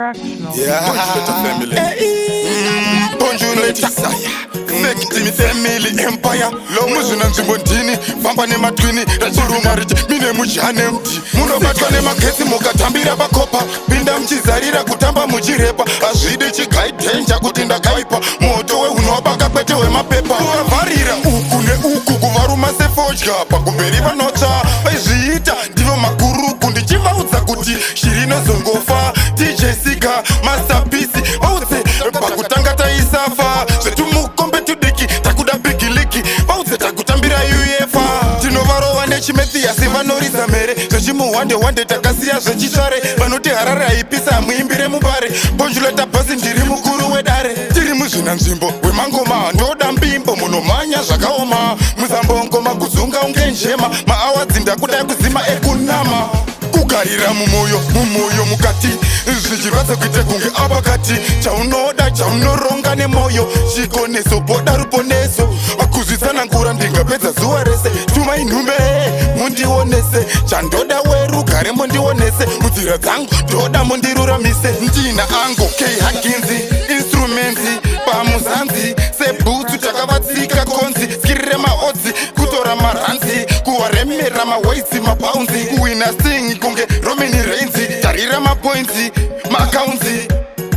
Yeah. Bonjour Fake family empire. Muzvina nzvimbo ndini famba nematwini rachiruma richi mine mujane mdi munobatwa nemagetsi mukatambira pakopa pinda muchizarira kutamba muchirepa hazvidi chigaidhenja kuti ndakaipa moto wehunobaka kwete hwemapepa kuvavharira uku neuku kuvaruma sefodya pakumberi vanotsva vaizviita ndivo makuruku ndichivaudza kuti shiri inozongofa. DJ Sika Masterpiece, vaudze pakutanga taisafa zvetumukombe tudiki, takuda big league, vaudze takutambira UEFA. Tinovarova nechimethiasi, vanoridza mhere zvechimuhwande hwande, takasiya zvechisvare. Vanoti Harare haipisa, muimbire mubare. Bonjuleta bhasi, ndiri mukuru wedare, tiri muzvina nzvimbo wemangoma, ndoda mbimbo munomhanya zvakaoma, musambongoma kuzunga unge njema, maawadzi ndakuda kuzima ekunama, kugarira mumwoyo, mumwoyo mukati zvichirwadza kuite kunge apakati. Chaunoda chaunoronga nemwoyo, chikoneso boda ruponeso, akuzvitsanangura ndingapedza zuva rese. Tumai nhume mundionese chandoda, werugare mundionese munzira dzangu, ndoda mundiruramise. Ndina ango K Haginzi instruments pamuzanzi sebhutsu, takavatsika konzi skirire maodzi, kutora maranzi, kuwaremera mawaitsi mapaunzi, kuwina sing kunge Roman Reigns, tarira mapoints maaccounts,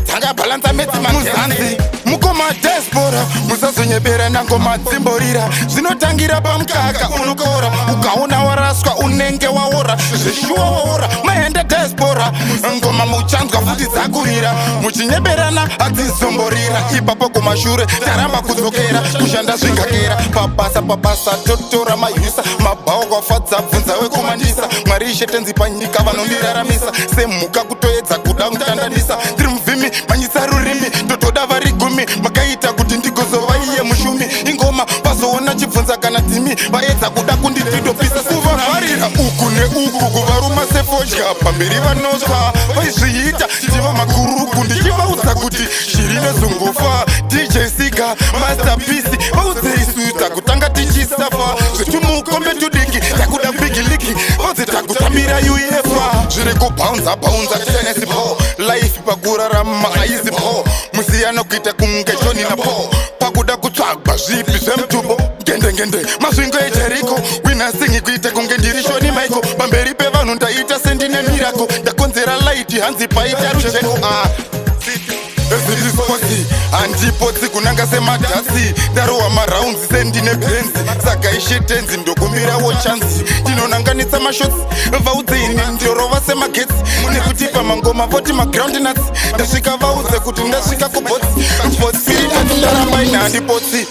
dzangabhalansa metsi muzanzi. Mukoma diaspora, musazonyebera nangoma dzimborira, zvinotangira pamukaka unokora, ukaona waraswa unenge waora, zveshuwa waora. Maenda diaspora, ngoma muchanzwa futi dzakurira, muchinyeberana hadzizomborira. Ipapo kumashure taramba kudzokera, kushanda zvingakera pabasa, pabasa totora mayusa mabhawa kwafadza bvunza wekumandisa. Mwari ishe tenzi panyika vanondiraramisa semhuka, kutoedza kuda kutandanisa. Ndiri muvhimi, manyisa rurimi, ndotoda vari 10, makaita kuti ndigozova iye mushumi. Ingoma vazoona chibvunza kana dzimi, vaedza kuda kunditidopisa. Kuvavharira uku neuku, kuvaruma sefodya, pamberi vanotsva vaizviita ndivo makuruku, ndichivaudza kuti shiri nezongofa. DJ Siga Masterpiece, vaudze isu takutanga tichisafa zvetumukombe tudiki, takuda big league, vaudze takutambira UEFA. Zviri kubhaunza bhaunza tennis ball, life pakurarama haizi ball, musiyano kuita kunge John naPaul, pakuda kutsvagwa zvipi zvemutupo, ngendengende masvingo eJeriko, winasingi kuita kunge ndiri Shawn Michael, pamberi pevanhu ndaita sendine miracle, ndakonzera light, hanzi paita rujeko. Ah. Zirispotsi handipotsi kunanga semadhasi, ndarohwa marounds sendine Benz, saka ishe tenzi ndokumbirawo chance, ndinonanganisa mashots, vaudze ini ndorova semagetsi, nekuti pamangoma voti maground nuts, ndasvika vaudze kuti ndasvika kubotsi botsi, ndaramba ini handipotsi.